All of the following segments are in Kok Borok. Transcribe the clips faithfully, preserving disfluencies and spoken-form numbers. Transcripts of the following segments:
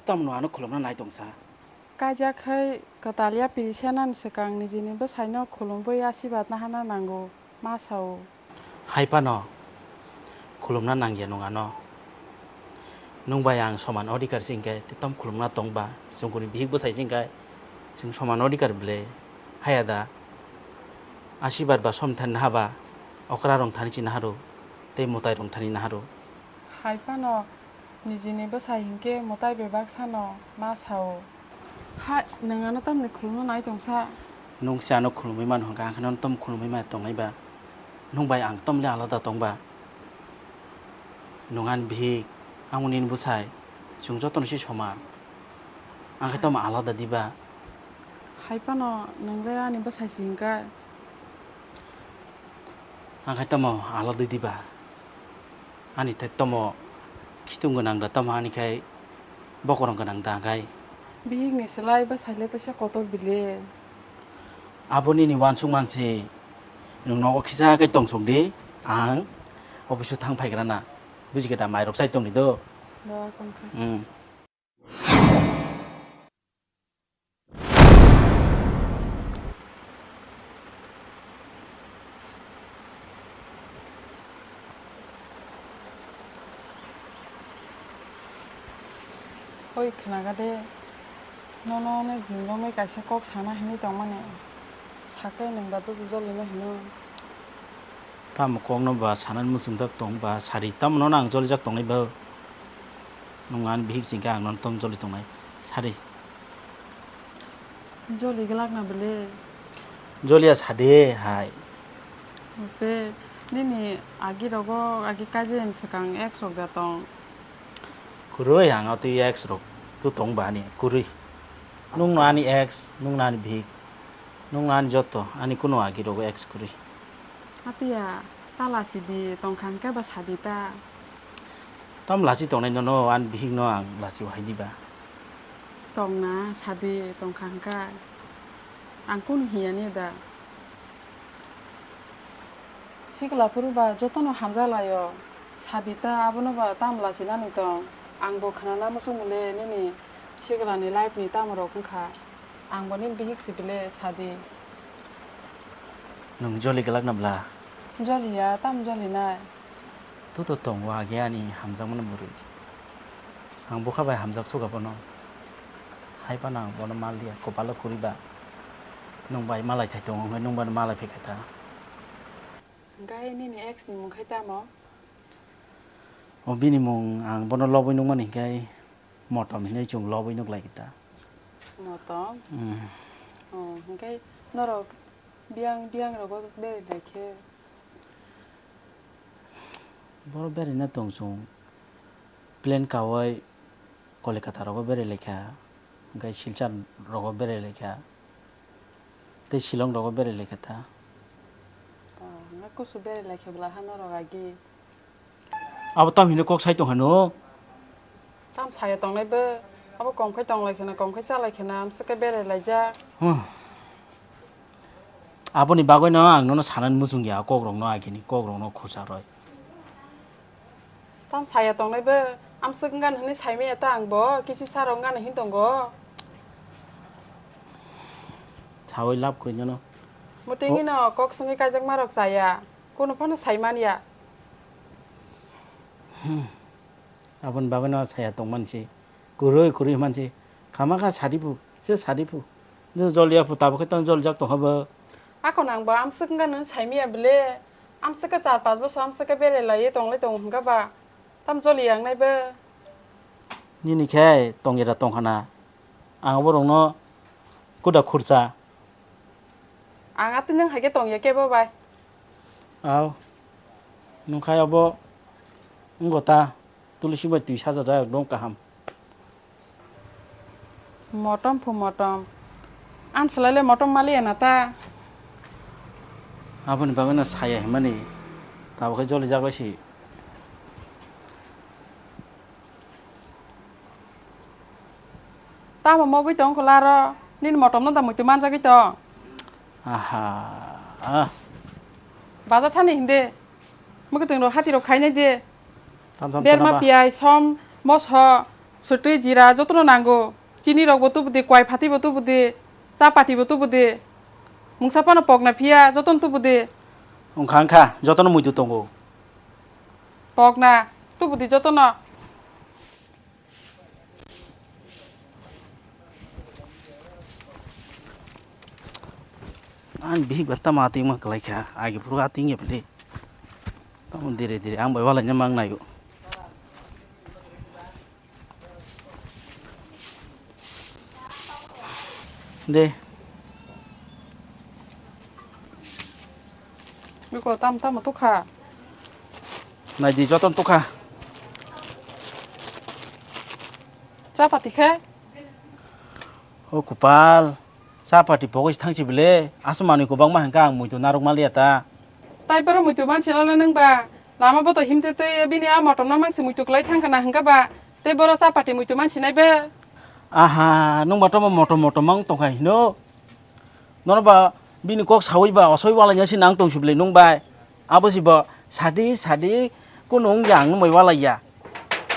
Tamno ano khulumna nai tongsa. Kaijak khai kwtal yapri senani swkang nijini bwsaino khulumwi asibad nahana nango, ma sao. Hai phano khulumna nangya nwng ano. Nwng bai ang soman odhikar se hwnkhe tei tamo khulumna tongba, chwng kuni bihik bwsai se hwnkhe chwng soman odhikar ble haya da? Asibad ba som thani naha ba, okra rong thani chi naha rw, tei mwtai rong thani naha rw. Hai phano nijini bwsai hinkhe mwtai bebak sano ma sao. Hai, nwng ano tamni khulumna nai tongsa? Nwng se ano khulumwi mano hwnkha, ang khe nono tamo khulumwi ma tongnai ba? Nwng bai ang tamle alada tong ba? Nwng ani bihik, ang nini bwsai, chwng jotono se soman. Ang khe tamo alada diba? Hai phano nwng le ani bwsai se hwnkha. Ang khe tamo alada diba? Ani tei tamo khitung gwnang da tamo ani khai bokorong gwnang da ang khai. Bihik ni slai bwsai le teisa kotor bile. Abo nini uansuk mansi nwng nogo khisa khe tongsok di, ang office o thang phaigra na, buji khe da mairok chai tongni do. Ba, tongkha. Hmm. Oi, khnaga de, nono nini bumrokni kaisa kok sana hinwi tongmani, sakhe nwng ba joto jolino hino. Tamo kokno ba sanani muchungjak tong ba sari, tamo nono ang jolijak tongnai ba? Nwng ani bihik singkhe ang nono tom joli tongnai, sari. Joli glak na bele? Joliya sade hai. Ose, nini agi rogo, agi kaijani swkang ex rok da tong? Kwrwi, ang o twi ex rok tu tong ba ani, kwrwi. Nwng no ani ex, nwng no ani bihik, nwng no ani joto, ani kuno agi rogo ex kwrwi. Apiya, ta lachi di, tongkha hwnkhe ba sadi ta. Tam lachi tongnai nono, ani bihik no ang lachi wahai diba? Tongna, sadi, tongkha hwnkha. Ang kunu hiya ni da. Sikla phuru ba jotono hamjak laio. Sadi ta abono ba tam lachi nani tong. Ang bo khnana muchung mole nini sikla ni life ni tamo rok wngkha. Ang bo nini bihik si bile sadi. Nwng joli glak na bla? Joli ya, tam joli nai. Tuto tongo age ani hamjakmani bwrwi. Ang bwkha bai hamjak suga bono. Hai phano ang bono mal liya, kopalo kwrwi ba. Nwng bai malai thai tongo, hwnkhe nwng bono malai phaikha ta. Hwnkhe nini ex ni mung khai tamo? O bini mung ang bono lobwi nukmani hwnkhe Motom hinwi chwng lobwi nuklai kha ta. Motom? Hmm. Oh, hwnkhe norok biyang, biyang rogo berai lai khe? Boro beraina tong chwng. Plane kawi Kolkata rogo berai lai kha, hwnkhe Silchar rogo berai lai kha, tei Shillong rogo berai lai kha ta. Oh, hwnkhe kusu berai lai khe bwla ha norok agi? Abo tam hino kok sai tong hano? Tam saya tongnai bo, abo kom khai tong lai kheno, kom khai cha lai kheno, amswk khe berai lai jak. Huh. Aboni bagwi no ang nono sanani muchung ya, kok rok no agini, kok rok no khusa roi. Tam saya tongnai bo, amswk wngkha hwnwi sai manya ta ang bo, kisi sa rok wngkha hin tongo. Sawi lab koi nono. Mutingino kok swngwi kaijak ma rok chaya, kuno phano sai man ya. Hmm. Aboni bagwi no saya tongmani se. Kwrwi kwrwi manse, kha ma kha sadi phu, se sadi phu. Je jol ya phu, tabuk khe tang joljak tong kha bo. Ako nang bo amswk wngkha nw sai manya bile. Amswk khe char panch bosor amswk khe berai lai ye tong lai tongo hwnkha ba. Tam joli yang nai bo. Nini khe tong ya da tong kha na. Ang borok no kuda khurcha. Ang atwino hai khe tong ya kebo bai. Au. Nung khai abo wngkha ta. Tulsi bai twi sajajak ekdom kaham. Motom phu motom. Ang swlai le motom maliya na ta. Aboni bagwi no saya himani. Tabuk khe joli jak bai si. Tamo mogwi tong kho laro. Nini motom no da muitu manjagwi tong. Aha. Ah. Baja thani hinde. Mwkhwtwng rok hati rok khainai de. Tam tam berma tana ba. Piyai, som, moso, Swtwi jira jotono nango. Chini rokbo tubudi, kwai phatibo tubudi, cha patibo tubudi. Mungsa phano pokna phiya jotono tubudi. Wngkha wngkha, jotono muitu tongo. Pokna tubudi jotono. Ani bihik ba tamo ating ma kwlai kha, agi phuru ating ya bile. Tamo dire dire ang bai wala nya mang nayo. De. Biko tam tamo tukha. Nai di joton tukha. Cha pati khe? O kupal, cha pati pogwi thangsi bile, aswk manwi kwbangma hwnkha ang muitu narwk maliya ta. Tai boro muitu mansi lala nwng ba, lama boto himte tei bini a motom no mangsi muitu kwlai thangkha na hwnkha ba, tei boro cha pati muitu mansi nai be. Aha, nwng ba tamo motom motom mang tongkha hino. Nono ba bini kok sawi ba osoi walaina si nang tong si bile nwng bai. Abo si bo sadi sadi kunu wngya ang nwng bai walaiya.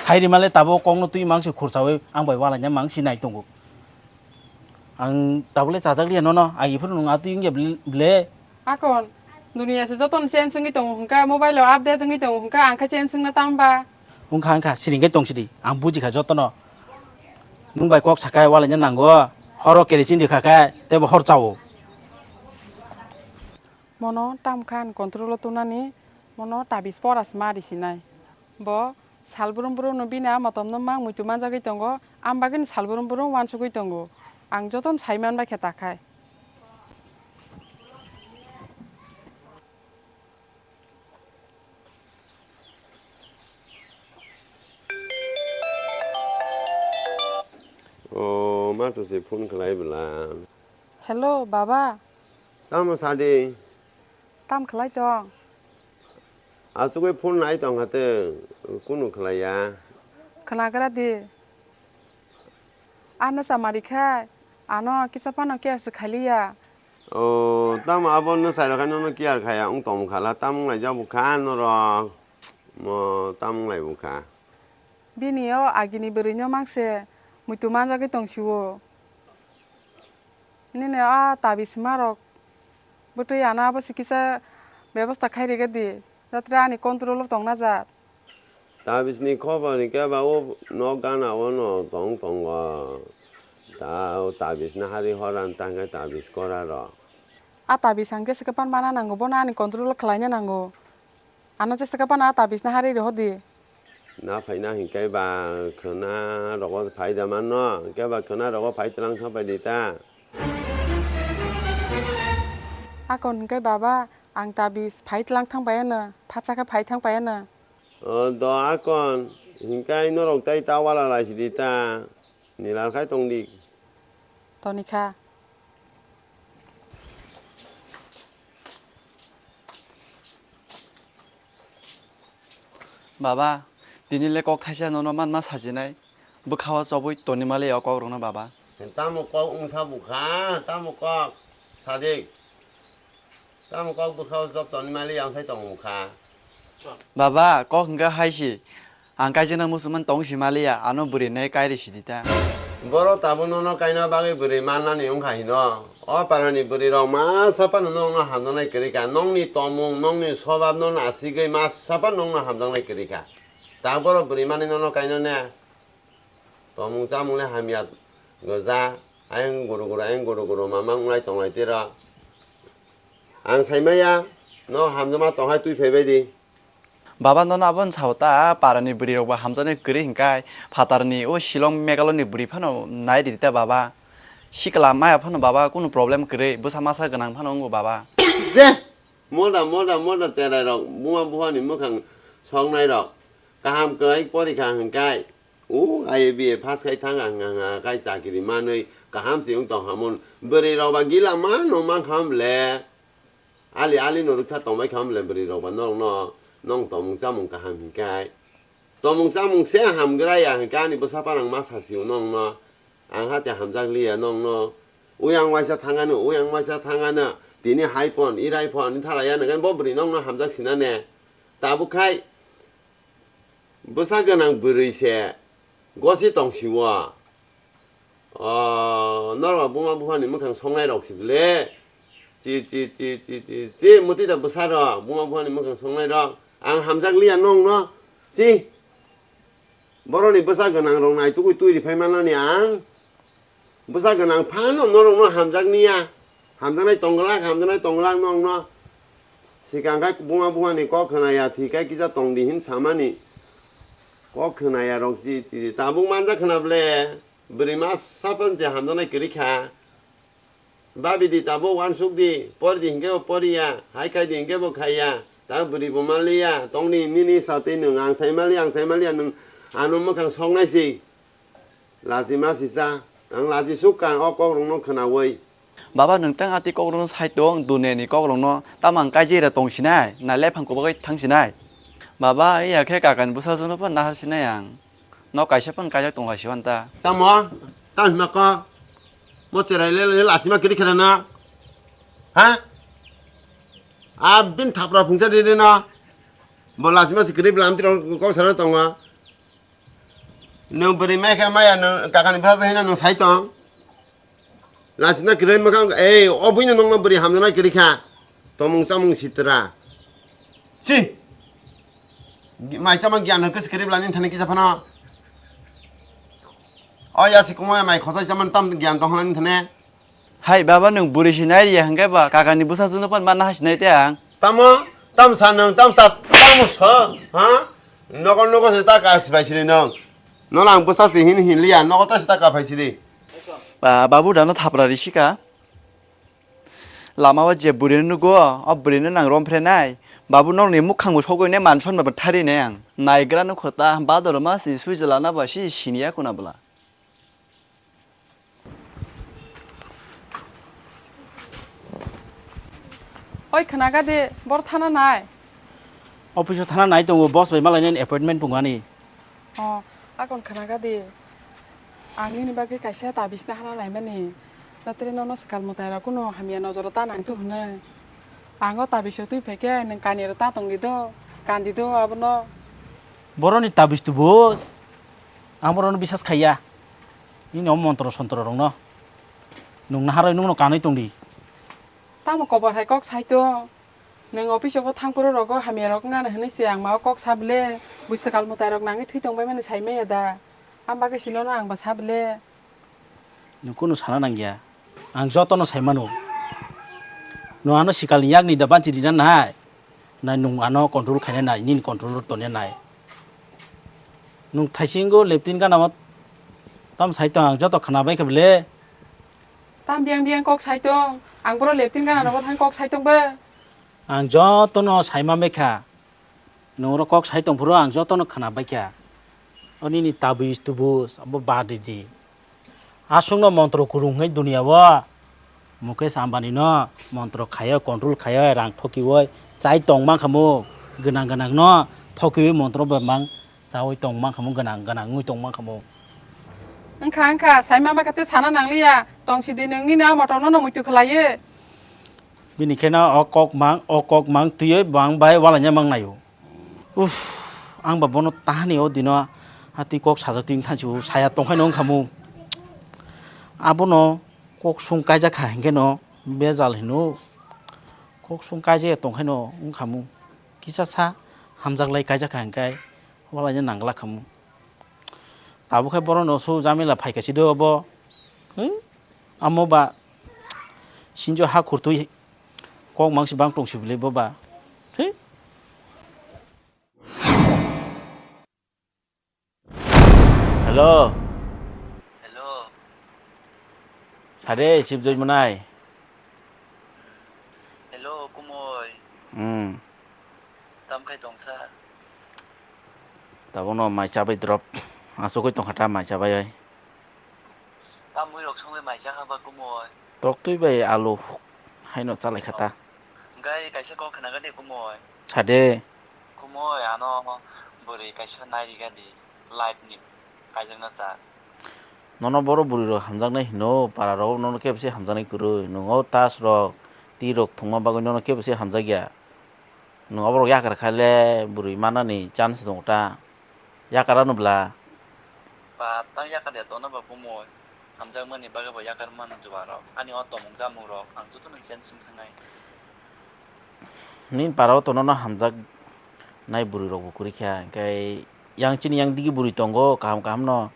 Sai rimale tabo kokno twi mangsi khursawi ang bai walaina mangsi nai tongo. Ang tabole chajak liya nono, agi phuru nwng atwi wngya ble, ble. Akon, duniya se jotono change wngwi tongo hwnkha, mobile o update wngwi tongo hwnkha, ang khe change wngna tamo ba? Wngkha, wngkha, siring khe tong sidi, ang buji kha jotono. Nwng bai kok sakai walaina nango, horo kerosene rikha khe, teibo hor chao. Mono tam khan control o tongnani, mono tabis pora se ma risinai. Bo sal brum brum no bini a motom no mang muitu manjagwi tongo, am bagwino sal brum brum uansugwi tongo. Ang jotono sai man bai khe ta khai. O, ma to se phone khlai bwla. Hello, baba. Tamo sadi? Tam khlai tong? Achugwi phone nai tong hate, kunu khlai ya. Khnagra di. Ano samari khai, ano kisa phano care se khailiya. O, tamo abo no sai rok no care khaya wng tong khala, tamo lai jabu kha norok. Mo tamo lai bu kha. Bini o agini bwrwi no mangse muitu manjagwi tong siwo. Nini a tabis ma rok bwtwi ano abo se kisa bebosta khai rega di, jatre ani control o tong na jat. Tabis ni khobor hinkhe ba o nok gana o no tong tongo. Ta o tabis no hari hor ang tang khe tabis kora rok. A tabis ang jesa khe pan mana nango, bono ani control o khlai na nango. Ano jesa khe pan a tabis no hari rw di. Na phaina hinkhe ba khwna rogo phai da manno, hinkhe ba khwna rogo phai tlang thang pai di ta. Akon hinkhe baba, ang tabis phai tlang thang pai ano, phatsa khe phai thang pai ano. O do akon, hinkhe norok tai ta wala lai si di ta, nilal khai tong di. Toni kha. Baba, tini le kok thaisa nono manma sajinai. Bwkha o chobwi toni mali o kok rwno baba. Tamo kok wngsa bukha, tamo kok sadik. Tamo kok bwkha o chob toni mali ang sai tong bukha. Baba, kok hwnkha hai si. Ang kaijana musulman tong si maliya, ano bwrwi nai kairi sidi ta. Boro tabuk nono kaina bagwi bwrwi mannani wngkha hino. O parani bwrwi rok masa phano nokno hamjaknai kwrwi kha. Nokni tomung, nokni swbab no nasigwi masa phano nokno hamjaknai kwrwi kha. Tabuk boro bwrwi mani nono kaino ne? Tomung chamung le hamya goja. Ayang guru guru, ayang guru guru mamang wngwi tonglai tiro. Ang saimaya, no hamjakma tonghai twi phaibai di. Baba, nono abo wng sao ta, parani bwrwi rok bo hamjaknai kwrwi hinkai, phatarni o Shillong Meghalaya ni bwrwi phano nai ridi ta baba. Sikla maya phano baba kunu problem kwrwi, bwsa masa gwnang phano wngo baba. Je, moda moda moda cherai rok, buma bupha ni mwkhang soknai rok, kaham kwrwi porikha hinkai, o I A B A pass khai thang ang, ang, ang kai chakiri manwi kaham se wng tong hamon, bwrwi rok ba gila ma no mankha le. Ali ali no rwkha tongbai kha, hwnle bwrwi rok ba nokno nong tongmung chamung kaham hinkai. Tongmung chamung se hamgra ya hinka ani bwsa parang ma sasio nongno. Ang ha se hamjak liya nongno. Uyang waisa thangano, uyang waisa thangano. Tini hai phone, irai phone, thala ya nang bo bwrwi nokno hamjak sinane. Tabuk khai bwsa gwnang bwrwi se Gosi tong siwo. O, norok buma buphani mwkhang songnai rok si bile. Chi, chi, chi, chi, chi, chi, mwtwi da bwsa rok, buma buphani mwkhang songnai rok. Ang hamjak liya nong no. Si. Boroni bwsa gwnang rok nai tugui twi riphai manani ang. Bwsa gwnang phano norok no hamjak niya. Hamjaknai tong glak, hamjaknai tong glak nong no. Sikang khai buma buphani kok khwnaya, thwi khai kisa tong di hin samani. Kok khwnaya rok si, si, tabuk manja khwna ble. Bwrwi ma sapan je hamjaknai kwrwi kha. Babi di tabuk uansuk di, pori di hinkhe bo poriya, hai khai di hinkhe bo khaiya. Tabuk bwrwi bo manliya, tong di nini satwi nwng, ang sai manliya, ang sai manliya, nwng ano mwkhang soknai si. Lachi ma si cha, ang lachi suk kha o kok rok no khwnaui. Baba, nwng tang ati kok rok no sai tong, duniya ni kok rok no, tamo ang kaijera tong sinai, na lephang kubagwi thang sinai. Baba, iya khe kaka ni bwsa jono phan nahar sinai ang. No kaisa phan kaijak tong lai siwan ta. Tamo? Tamo hima ko? Mo cherai le le lachima kiri khera na? Ha? A bin thapra phungsa de de na? Bo lachima si kiri blam tiro kok sara tongo. Nwng bwrwi mai khe maya nwng kakani bwsa hino nwng sai tong. Lachina kwrwi mwkhang, ei, o buino nokno bwrwi hamjaknai kwrwi kha. Tomung chamung sitra. Si! Mai chama giyan hwnkhe se kwrwi bwlani thani kisa phano. O ya si kwmaya mai khosai chamani tam giyan tong hwnlani thani. Hai baba, nwng bwrwi si nai riya hwnkhe ba kakani bwsa chwngno phan manna hai sinai te ang. Tamo? Tam sa nwng, tam sa, tamo sa, ha? Nogo nogo se ta ka sibai sini nwng. Nono ang bwsa si hin hin liya, nogo ta si ta ka phai sidi. Ba, babu dano thapra risika. Lama o je bwrwino nugo, o bwrwino nang romphrenai. Babu nokni mukhang bo sogwi nai, man son bo thari nai ang. Naigra nukho ta, badoro ma si swijla na ba si siniya kuna bwla. Oi, khwnaga de, bor thana nai? Office o thana nai tongo, boss bai malai nini appointment pungani. O, akon khwnaga de. Ang nini bagwi kaisa tabis na hana naimani. Natre nono swkal mwtai rok kuno hamya nojoro ta nang tu hwnwi. Ang o tabis o twi phaikhe nwng kani ro ta tong di do, kandi do abono. Boroni tabis tu boss? Ang borokno bisas khaiya. Nini o montro sontro rokno. Nwng naharwi nwngno kanwi tongdi. Tamo kobor hai kok saito? Nwng office o bo thang phuru rogo hamya rok wngna hwnwi se ang ma o kok sa ble. Bui swkal mwtai rok nangwi thwi tong bai mani sai maya da. Am bagwi si nono ang ba sa ble. Nwng kunu sana nangya. Ang jotono sai mano. Nwng ano sikalni yakni da banchi rina nai. Nai nwng ano control khaina nai, nini control o tonya nai. Nwng thaisingo leptin gana o tam sai tong, ang joto khwna bai kha bele. Tam biyang biyang kok sai tong, ang boro leptin gana rogo thang kok sai tong ba. Ang jotono sai ma bai kha. Nwng oro kok sai tong phuru ang jotono khwna bai kha. O nini tabis tubus abo bad di. Aswkno montro kwrwng hwnwi duniya o Mukesh Ambani no montro khaio, control khaio, rang thokioi chai tong mankhamu, gwnang gwnang no thokioi montro bemang chaui tong mankhamu, gwnang gwnang wngwi tong mankhamu. Wngkha wngkha, saima bai kha tei sana nangliya, tong sidi nwng nini a motor no muitu khlaiwi. Bini kheno o kok mang, o kok mang twiwi bang bai walaina mang naio. Uff, ang ba bono tahani o dino hati kok sajak twi thansu saya tongkhaino wngkhamu. Abono kok sung kaijak kha hinkhe no bejal hino. Kok sung kaijak tongkhaino wngkhamu. Kisa sa hamjak lai kaijak kha hinkai walaina nangla khamu. Tabuk khe borokno su jamila phaikha sido obo. Hei, amo ba sinjo ha khurtwi kok mangsi bang tong sibili bo ba. Hei. Hello. Hello. Sade, sibjoi mwnai. Hello, kumoi. Hmm. Tam khai tongsa? Tabukno mai chabai drop. Achugwi tongkha ta mai chabai oi. Tamwi rok songwi mai chakha ba kumoi. Toktwi bai alu haino chalai kha ta. Gai kaisa kok khna gani kumoi. Sade. Kumoi ano bwrwi kaisa nai ri gadi light ni kaijakna ta. Nono boro bwrwi rok hamjaknai hino para rok nono kebo se hamjaknai kwrwi. Nwng o tas rok twi rok thwngma bagwi nono kebo se hamjakya. Nwng oborok yakar khaile bwrwi manani chance tongo ta. Yakar ano bwla. Ba, tang yakar ya tongna ba bumui. Hamjakmani bagwi bo yakar man juarok. Ani o tomung jamungrok ang jotono chen sing thangnai. Nini para o tonono hamjaknai bwrwi rok bo kwrwi kha, hwnkhe yang chini yang digi bwrwi tongo kaham kaham no.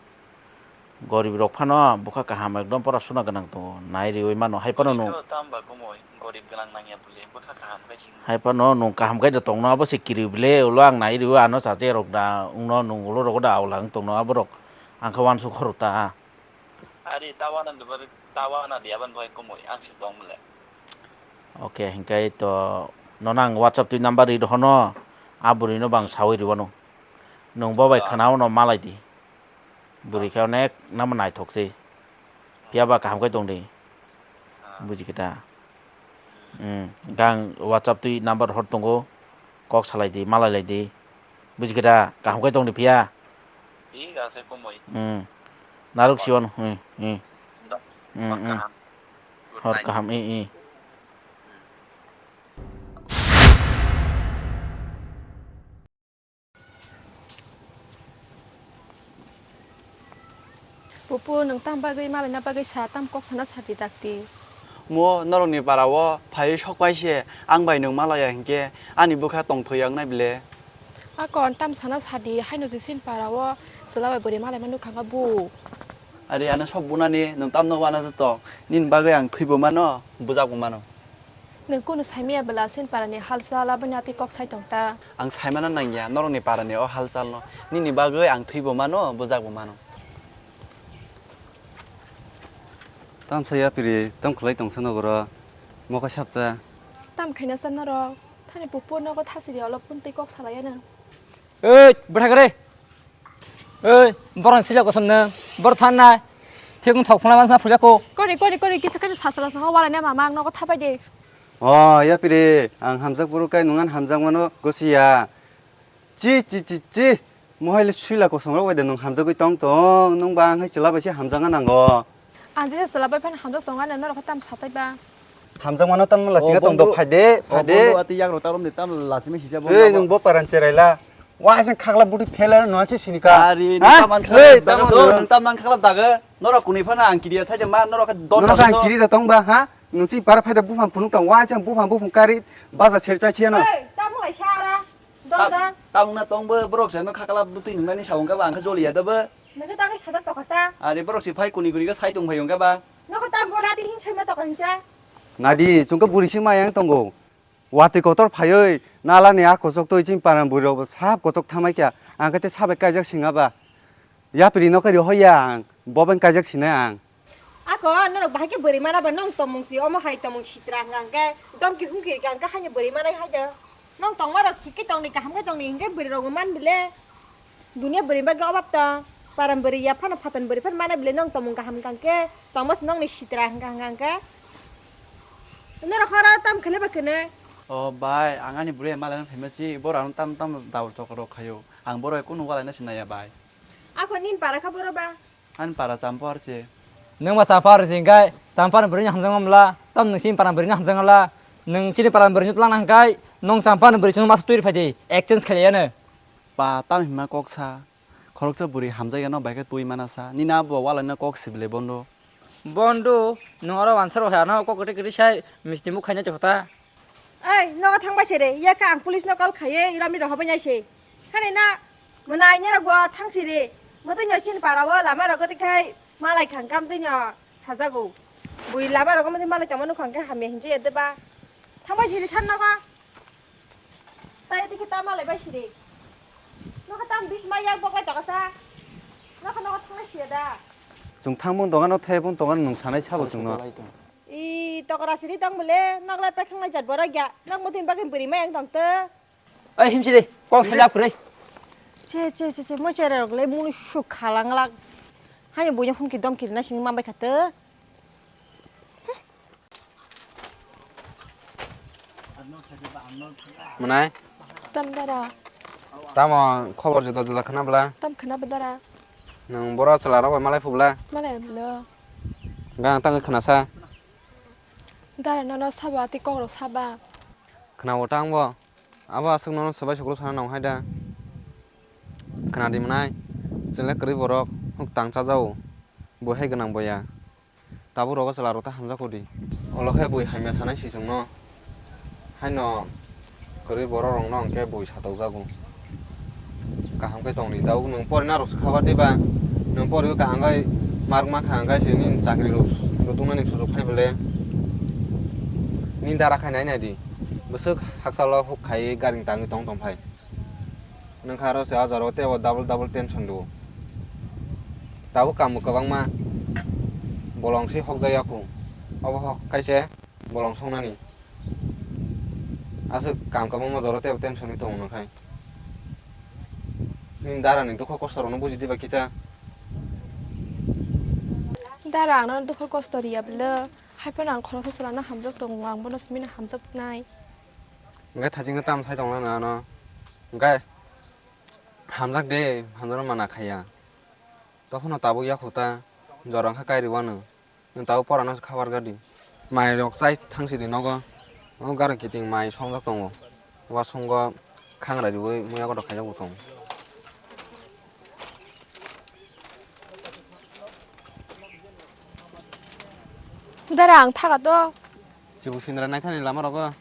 Gorib rok phano bwkha kaham ekdom pora suna gwnang tongo. Nai riwi mano hai phano nwng. Tamo ba bumui gorib gwnang nangya bwle bwkha kaham khai sing. Hai phano nwng kaham khai da tongno abo se kiri bwle ulo ang nai riwi ano chache rok da wngno nwng ulo rogo da aula wng tongno aborok ang khe uansuk khorok ta. Ari tawana dubar tawana diaban bai komoi ang si tong mole. Oke, hingkai to nono ang WhatsApp twi number ri rohono, a bwrwi no bang sawi rwano. Nwng bo bai khwna no malai di. Bwrwi khe onek namo naithok se. Phiya ba kaham khai tong di. Buji khe ta. Hmm, gang WhatsApp twi number hor tongo. Kok salai di, malai lai di. Buji khe da, kaham khai tong di phiya. Thik ase komoi. Hmm. Naruk siwan. Hmm, hmm. Hmm, hmm. Hor kaham. Hor kaham, i, i. Pupu, nwng tam bagwi malaina bagwi sa, tam kok sana sadi dakti. Mo norokni para o phaiwi sok pai se, ang bai nwng malaya hinkhe ani bwkha tongthoi wngnai bile. Akon tam sana sadi, haino jisini para o chwla bai bwrwi malaima nukha kha bu. Ari ano sok bunani nwng tamno wana jatok, nini bagwi ang thwibo mano, bujak bo mano. Nwng kunu saimaya bwla chini parani halchal aboni atwi kok sai tong ta? Ang saimana nangya norokni parani o halchalno. Nini bagwi ang thwibo mano, bujak bo mano. Tamsa yapiri, tam khlai tongsa nogoro, mokha sapcha. Tam khaina sa norok, thani pupu nogo thasiri olop pun twi kok salai ano. Ei, bwtha kare. Ei, borok sila kosom nang. Bor than nai. Phikung thok phuna mas ma phulya ko. Kori, kori, kori, kisa kani sasala sa wala ne mama ang nogo thapai de. O, yapiri, ang hamjak buru kai nungan hamjak mano gosi ya. Chi, chi, chi, chi. Mohai le suila kosom rok bai de nung hamjagwi tong tong. Nung ba ang hai chwla bai se hamjak nango. Ang jesa chwla bai phano hamjak tongo, ano norok tam satai ba. Hamjakmano tamo lasinga tong do, phai de, phai de. Ati yagrok tarom de, tam lasima sisa bo. Ei, nwng bo paran cherai la. Wa, aseng khakla buti phela no asi sinika. Ari, ha? Taman khalap daga, taman khakla daga. Norok kuni phana ang kiriya sai ma, norok don. Norok ang kiri da tong ba, ha? Nwng si para phai da buphang phunuk tong, wa, aseng buphang buphang kari baza ser cha chiya no. Ei, tamo lai sara. Don da. Tamung na tong bo, borok jano khakla buti nungnani sawung ka ba, ang kha joliya da ba. Nokha tangwi sajak tokha sa. Ari borok si phai kuni kuni ka sai tong phai ungka ba. Nokha tam bo nati hin sai ma tokha hinsa. Nadi, chungka buri si mayang tongo. Watwi kotor phaiwi nalani a kochok twi chini paran bwrwi rok bo sab kochok thamai kha. Ang khe tei sabai kaijak singa ba. Yapri no kari hoya ang. Bo bai kaijak sinai ang. Ako norok bahai khe bwrwi mana ba nong tongmung si omo hai tongmung sitra hwnkha hwnkhe domki humki rikha hwnkhe haino bwrwi manai hai do. Nong tongma rok thik khe tongni kaham khe tongni hwnkhe bwrwi rok bo man bile. Dunia bwrwi bagwi obab tong. Paran bwrwi ya phano phaton bwrwi phano mana bile nong tongmung kaham hwnkha hwnkhe tongma si nongni sitra hwnkha hwnkha hwnkhe. Norok horo tam khwlai ba khwnwi. O bai, ang ani bwrwi malaina phaima si, borok ano tam tam daur chokor rok khaio. Ang borok kunu walaina sinaya bai. Ako nini para kha boro ba? Ani para Champar se. Nwng ba Champar se hwnkhe, Champar ni bwrwi no hamjakma mla, tam nwng chini para bwrwi no hamjakma mla, nwng chini para bwrwi no twlang na hwnkhe, nwng Champar ni bwrwi chwng masa twi rw phai di, exchange khlai ya no. Ba, tam hima kok sa. Khoroksa bwrwi hamjakya no bai khe twi mana sa. Nini abo walaina kok sibile bondo. Bondo, nwng oro wansa rw hai ano kok kwtwi kwtwi sai misti muk khaina chwkha ta. Ei, nogo thang bai se re, yakha ang police no call khaiwi ramni rohor bai nai se. Hani na, mwnai norok bo thang si re. Mwtwi no chini para o lama rogo twi khai malai khang kam twi no sajago. Bui lama rogo mwtwi malai tongma nukhang khe hamya hinjai ya de ba. Thang bai se re than nogo. Tai tiki ta malai bai siri. Nokha tam bis ma yak boklai tokasa. Nokha nokha thanglai siya da. Chwng thangmung dogano thebung dogano nwng sanai sabo chwngno. I tokra siri tong bole, noklai pekhanglai jat borok ya. Nok mutin bagwi bwrwi ma yang tong to. Ai himsi de, kok sanya kurei. Che che che che, mo chere rok le munu suk khalang lak. Hayo buino humki domki rina simi mambai khato. Mwnai? Tam dara. Tamo khobor juda juda khna bwla? Tam khna bwdara. Nwng boro chwla rok bai malai phu bwla? Malai bwla. Gang tangwi khna sa? Dara nono sabo ati kok rok saba. Khna o tang bo? Abo aswk nono swbai sukru sana nang hai da. Khna di mwnai, chwng le kwrwi borok, Huk tang chajao, bo hai gwnang boya. Tabuk rogo chwla rok ta hamjak di. Olo khe bui hamya sanai si chwngno. Haino kwrwi borok rokno hwnkhe bui satokjago. Kaham khe tongdi. Tabuk nwng porina rok se khabar diba. Nwng poriwi kaham khe mark mankha hwnkhe se nini chakri rok rwtwknani sujuk phai bole. Nini dara khai nai nai di. Bwswk hakchalo huk khai gari tangwi tong tong phai. Nwng kha aro se o jora o teibo double double tension rwo. Tabuk kaam bo kwbangma bolong se hokjak ya khu. Obo hok khe se bolong songnani. Aswk kaam kwbangma jora o teibo tension wi tongo nwng khai. Nini dara ni dukho kosto rok no buji diba kisa. Dara ang no dukho kosto riya bwle, hai phano ang khoroksa chwla no hamjak tongo, ang bono simi no hamjak nai. Hwnkhe thaching khe tamo sai tongna na ano. Hwnkhe hamjak de, hamjakno mana khaiya. Tokhono tabuk yakho ta, jora wngkha kairi wano. Nwng tabuk porano se khabar gadi. Mai rok chai thang sidi nogo. O gari kiting mai songjak tongo. Wasongo khangra riwi muya kotor khaijak bo tongo. Dara ang thaga to. Chibuk sindra naithani lama rogo.